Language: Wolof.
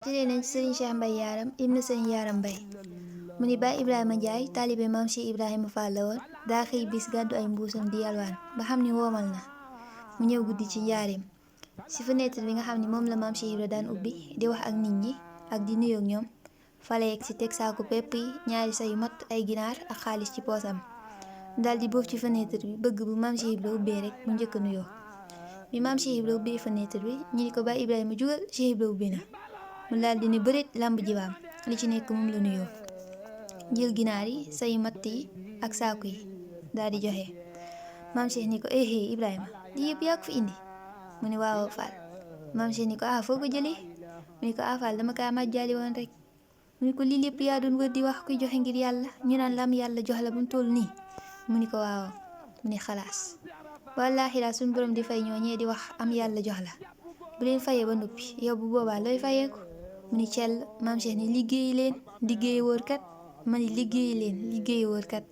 jëlee nañ ci sëriñ Cheikh Mbaye Yaram ibnu sëriñ Yaram Mbaye mu ni Baay Ibrahima Njaay taalibe maam Cheikh Ibrahima Fall la woon daa xëy bis gàddu ay mbuusam di yalwaan ba xam ni woomal na mu ñëw guddi ci njaareem ci fenêtre bi nga xam ni moom la maam Cheikh Ibra daan ubbi di wax ak nit ñi ak di nuyoog ñoom fale yegg ci teg saaku pepp yi ñaari say mat ay ginaar ak xaalis ci poosam dal di boof ci fenêtre bi bëgg bu maam Cheikh Ibra ubbee rek mu njëkk a nuyoo bi maam Cheikh Ibra ubbee fenêtre bi ñu ni ko Baay Ibrahima jugal Cheikh Ibra ubbi na mu daal di ni bëreet làmb jibaam li ci nekk moom la nuyoo jël ginaar yi say matt yi ak saaku yi daal di joxe maam Cheikh ni ko Ibrahima lii yëpp yaa ko fi indi mu ni waaw Fall maam Cheikh ni ko foo ko jëlee mu ni ko Fall dama kaa màjjaali woon rek mu ni ko lii lépp yaa doon wër di wax kuy joxe ngir yàlla ñu naan lam yàlla jox la bu mu toll nii mu ni ko waaw mu ni xalaas wallaahi daal suñu borom di fay ñoo ñee di wax am yàlla jox la bu leen fayee ba noppi yow bu boobaa looy fayeeku mu ni cell maam Cheikh ni liggéeyi leen liggéeyi wóor kat ma ni liggéeyi leen liggéeyi wóor kat